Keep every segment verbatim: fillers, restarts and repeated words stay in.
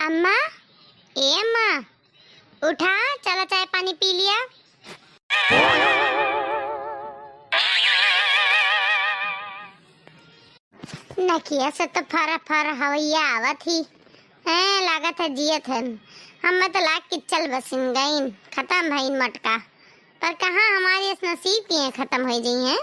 अम्मा, ए अम्मा, उठा, चला चाय पानी पी लिया। नकिया से तो फर फर हवैया आवत ही। हैं, लागत है जियत है। हमें तो लाग के चल बसिन गईन, खतम भईन मटका। पर कहाँ हमारे इस नसीब की हैं खतम होइ जइहैं।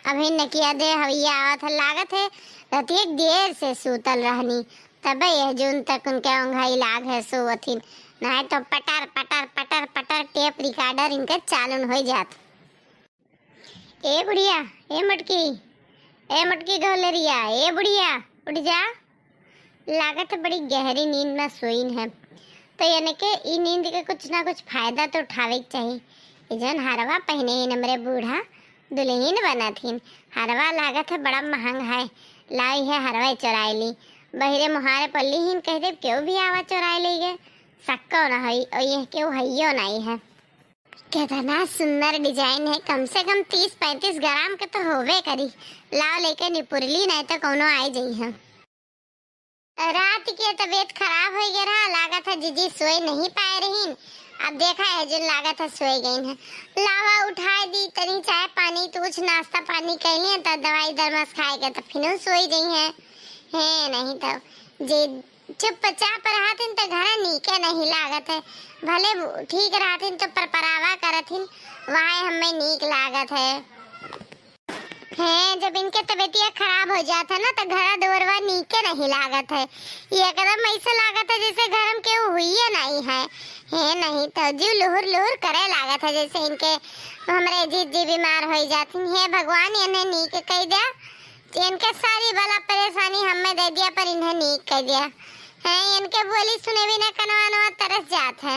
अभी नकिया दे हवैया आवत है, लागत है रतिया देर से सूतल रहनी, तबे यह जून तक उनके ओंघाई लाग है सोवत ही। नाहीं तो पटर पटर पटर पटर टेप रिकॉर्डर इनके चालून होइ जात। ए बुढ़िया, ए मटकी, ए मटकी गौलरिया, ए बुढ़िया, उठ जा। लागत है बड़ी गहरी नींद में सोइन है, तो यानी के ई नींद के कुछ ना कुछ फायदा तो उठावे के चाही। ई जौन हरवा पहिने ही हमरे बूढ़ा दुल्हन बनत हिन, हरवा लागत है बड़ा महंग है, लाई है हरवा चोराई ली। बहिरे मुहारे पल्ली हिन, कह दे केहू भी आवा चोराई लेगे, सक्को ना होई, और यह केहू हइयो नाई है। कितना सुंदर डिजाइन है, कम से कम तीस पैंतीस ग्राम के तो होबे करी। लाओ लेके निपुरली, नहीं तो कौनो आए जइहैं। रात के तबीयत खराब होइ गए रहा, लागत है जिज्जी सोए नहीं पाए रहीन। अब देखा है जिन लागत है सोए गईन है। लावा उठाए दी तनी चाय पानी, तो कुछ नाश्ता पानी कैलिए तो दवाई दरमस खाए के तो फिर सोई जइहैं। है नहीं तो जे चुपचाप रहतिन त घरा नीके नहीं लागत है। भले ठीक रहतिन त परपरावा करथिन, वहाँ हमें नीक लागत है। हैं, जब इनके तबीयतिया खराब हो जात है ना, त घरा दुआरवा नीके नहीं लागत है। ये एकदम ऐसे लागत है जैसे घर में केहू हुइये नहीं है। हैं, नहीं तो जीव लुहुर लुहुर करे लागत है, जैसे इनके हमरे जिज्जी बीमार हो जात हैं। हे भगवान, इन्हें नीक कह द्या। इनके सारी बला परेशानी हमें दे द्या, पर इन्हें नीक कह द्या। हैं, इनके बोली सुने बिना कनवा नवा तरस जात है।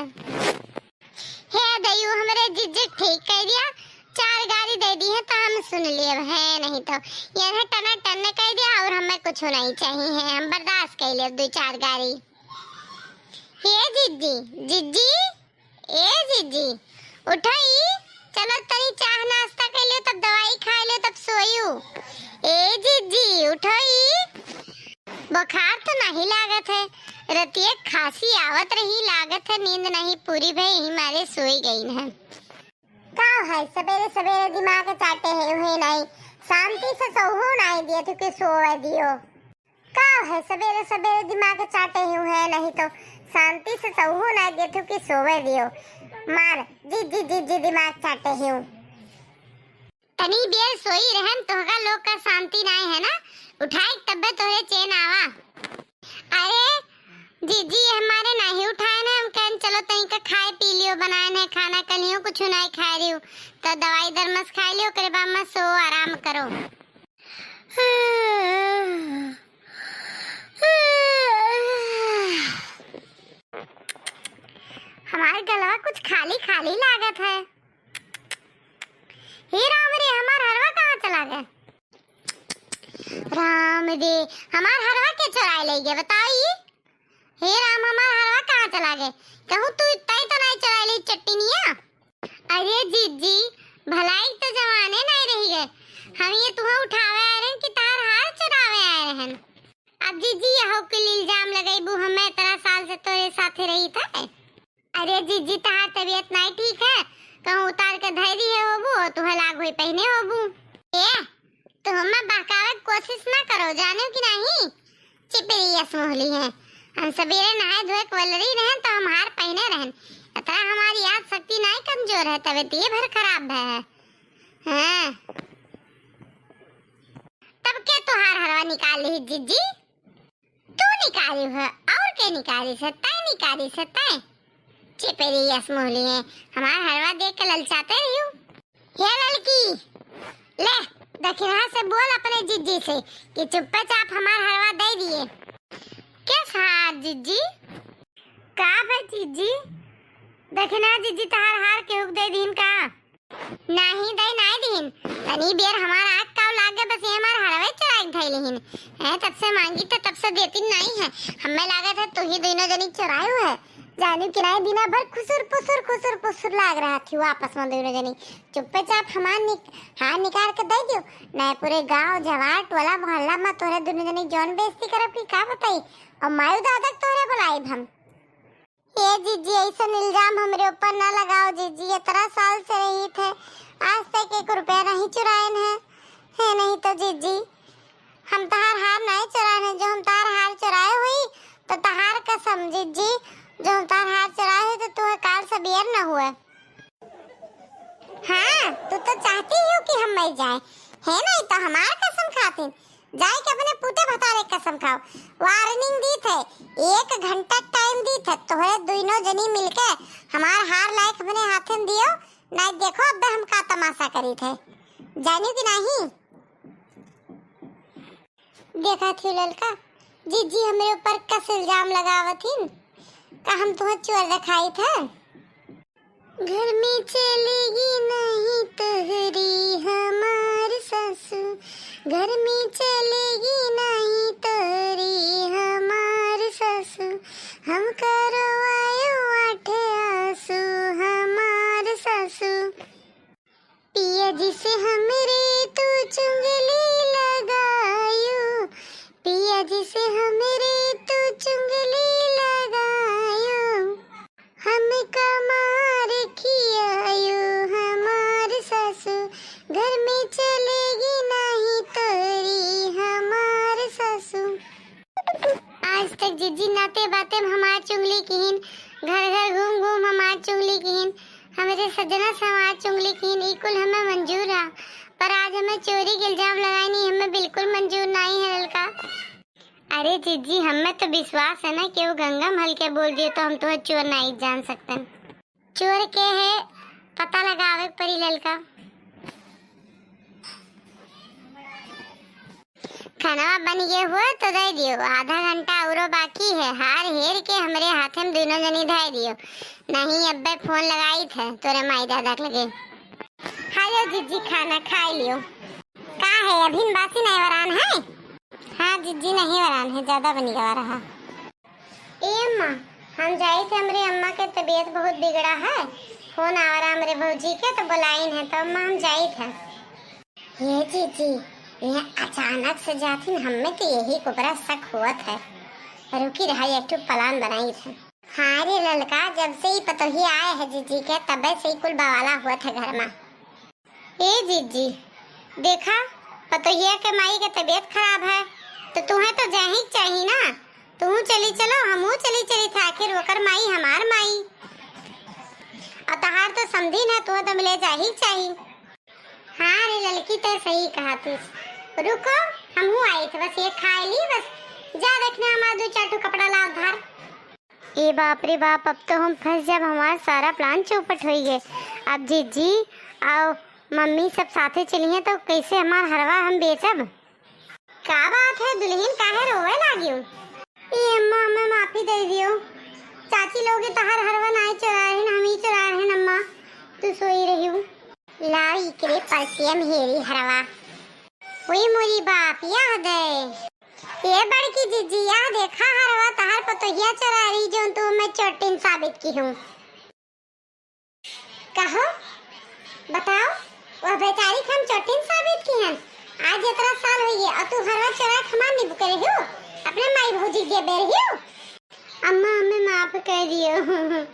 हे दयू, हमरे जिज्जी ठीक कह द्या, चार गारी दे दी है तो हम सुन लेब है, नहीं तो इन्हें टना टन कह द्या और हमें कुछ नहीं चाहिए है, हम बर्दाश्त कर लेब दो चार गारी। हे जिज्जी, जिज्जी, ए जिज्जी, उठो ई, चलो तनी चाह नाश्ता कर लियो, तब दवाई खा लियो, तब सोयू। ए जिज्जी, उठो ई, बुखार तो नहीं लागत है, रतिये खांसी आवत रही, लागत है नींद नहीं पूरी भई, यही मारे सोई गईन है। का है, सबेरे सबेरे दिमाग चाटे है, उहे नहीं, शांति से सोहू नहीं दियो, तू के सोवे दियो। का है, सबेरे सबेरे दिमाग चाटे ही है, नहीं तो शांति से सोहू ना देथू कि सोवे दियो। मार, जिज्जी, जिज्जी दिमाग चाटे ही। तनी देर सोई रहन, तोहका लोग का शांति नाय है ना, उठाई तब्बे तोहरे चैन आवा। अरे जिज्जी, हमारे नहीं उठाए ना, हम कहन चलो तनी का खाए पी लियो, बनाए नहीं खाना, कलियो कुछ नहीं खाए रही हो, तो दवाई दरमस खाए लियो, ओकरे बाद में सो आराम करो। हमार गलवा कुछ खाली खाली लागत है। हे राम रे, हमार हरवा कहाँ चला गए? राम रे, हमार हरवा के चोराए ले गए, बताओ ई? हे राम, हमार हरवा कहाँ चला गए? कहूँ तू इतना ही तो नहीं चोराए ली चट्टिनिया। अरे जिज्जी, भलाई तो जवाने नहीं रही गए, हम ये तुहे उठावे आए रहन कि तार हार चुरावे आए रहन। अब जिज्जी, यहो कुल इल्जाम लगैबू, हमें इतना साल से तोरे साथे रही था। अरे जिज्जी, तहार तबीयत नहीं ठीक है, कहूँ उतार के धै दिए होबू और तुहे लाग हुई पहने होबू। ए, तो हमें बहकावे के कोशिश ना करो, जाने कि नहीं? चिपरी यस मोहली है, हम सबेरे नहाए धोए के वलरी रहन तो हम हार पहने रहन। इतना हमारी याद शक्ति नहीं कमजोर है, तबीयत ये भर खराब है। हाँ। तब के तुहार हरवा निकाल ली जिज्जी? तू निकाली है और के निकाली से? तय निकाली से तय। चिपरी यस मोहली है, हमार हरवा देख के ललचाते रही हूँ। हे ललकी, ले, दखिनहा से बोल अपने जिज्जी से कि चुप्पे चाप हमार हरवा दे दिए। के हार जिज्जी? का बे जिज्जी? दखिनहा जिज्जी तहार हार केहू के दे दीन का? नाही दे, नाही दीन। तनी बेर हमार आँख काव लागे, बस ये हमार हरवे चुराई के धई लिहिन। हैं, तब से मांगी तो तब से देती नहीं है। हमें लागत है तू ही दोनों जनी चुरायू है। जानी कि नहीं, दिना भर खुसुर पुसुर, खुसुर पुसुर लाग रहा थी वो आपस में दोनों जनी। चुप्पे चाप हमार निक-, हाथ निकाल के दे दियो, नहीं पूरे गांव, जवार, टोला, मोहल्ला में तोरे दोनों जनी जौन बेइज्जती करब की का बताई। और मायू दादा तो चुराइब हम। ए जीजी, ऐसन इल्जाम हमरे ऊपर ना लगाओ जीजी, इतना साल से रहित है, आज तक एक रुपया नहीं चुराएन है। है नहीं तो जीजी, हम तहार हार नहीं चुराएन है, जो हम तहार हार चुराए हुई, तो तहार कसम जीजी, जो हम तहार हार चुराए हुई, तो तुहे काल सबेर न हुए। हाँ, तू तो चाहती हो कि हम मर जाए, है नहीं तो हमार कसम खातिन, जाए के अपने पूते भतारे कसम खाओ। Warning दी थे, एक घंटा time दी थे, तोहरे दुइनो जनी मिलके हमार हार लायक अपने हाथे में दियो, नहीं देखो अब हम का तमाशा करी थे, जानियो कि नहीं? देखा थी ललका, जीजी हमरे ऊपर कस इल्जाम लगावत हिन, का हम तुहे चोर देखाई थे? घर में चलेगी नहीं तोहरी हमार सासू, घर में चलेगी नहीं तोहरी हमार सासू, हम करवायो आठ आंसू हमार सासू। पिया जी से हमरे तू चुंगली लगायो, पिया जी से हमरे तू चुंगली लगायो, हमका मार खियायो हमार सासू, घर में चलेगी नहीं तोहरी हमार सासू। आज तक जीजी नाते बाते में हमार चुंगली किहिन, घर घर घूम घूम हमार चुंगली किहिन, हमरे सजना से हमार चुंगली किहिन, ई कुल हमें मंजूर है, पर आज हमें चोरी के इल्जाम लगाई नहीं, हमें बिल्कुल मंजूर नहीं है ललका। अरे जीजी, हमें तो विश्वास है ना कि वो गंगा महल के बोल दिए तो हम तुम्हें चोर नहीं जान सकते। चोर के है, पता लगावे के परी ललका। खाना बन गए हुए तो दे दियो, आधा घंटा औरो बाकी है। हार हेर के हमरे हाथे में दोनों जनी धै दियो, नहीं अब्बे फोन लगाई थे तोरे माई दादा के लगे। हेलो जीजी, खाना खाई लियो। का है, अभी बासी नहीं वरान है? हाँ जीजी, नहीं वरान है, ज्यादा बनी गवा रहा। ए अम्मा, हम जाई थे, हमरे अम्मा के तबीयत बहुत बिगड़ा है। फोन आवा रहा हमरे भौजी के, तो बुलाइन है, तो अम्मा हम जाई थे। ये जीजी, ये अचानक से जाथिन, हमें तो यही कुबरा शक होत है। रुकी रहा, एक ठो plan बनाई थे। हाँ रे ललका, जब से ही पतोही आए है जीजी के, तबे से ही कुल बवाला होत है घर में। ए जीजी, देखा, पतोहिया के माई के तबीयत खराब है, तो तुम्हें तो जाही के चाही ना। तू चली चलो, हमहू चली चली थे, आखिर ओकर माई हमार माई। और तहार तो समधी ना, तुम्हें तो मिले जाही के चाही। हाँ रे ललकी, ते सही कहा थी। रुको, हमहू आई थे, बस ये खाए ली, बस जा देखने हमार दो चार ठो कपड़ा ला उधार। ए बाप रे बाप, अब तो हम फंस जाब, हमार सारा plan चौपट होई गए। अब जीजी और मम्मी सब साथे चली हैं तो कैसे हमार हरवा हम बेचब? का बात है दुल्हन, काहे रोवे लागियो? ए अम्मा, हमें माफी दे दियो। चाची लोग तहार हरवा नाई चुरा रहे, हम ही चुरा रहे अम्मा, तू सोई रही हूँ। लाओ इकरे परसियम हेरी हरवा। ओए मोरी बाप, याद है। ए बड़की जीजी, या देखा हरवा तहार पतोहिया चुरा रही, जो तू मैं चोटिन साबित की हूँ। कहो, बताओ, वह बेचारी के हम चोटिन साबित की हन? आज इतना साल होई गए और तू हरवा चुरा के हमार निबू करे हो, अपने माई भौजी के बेर हो। अम्मा, हमें माफ कर दियो।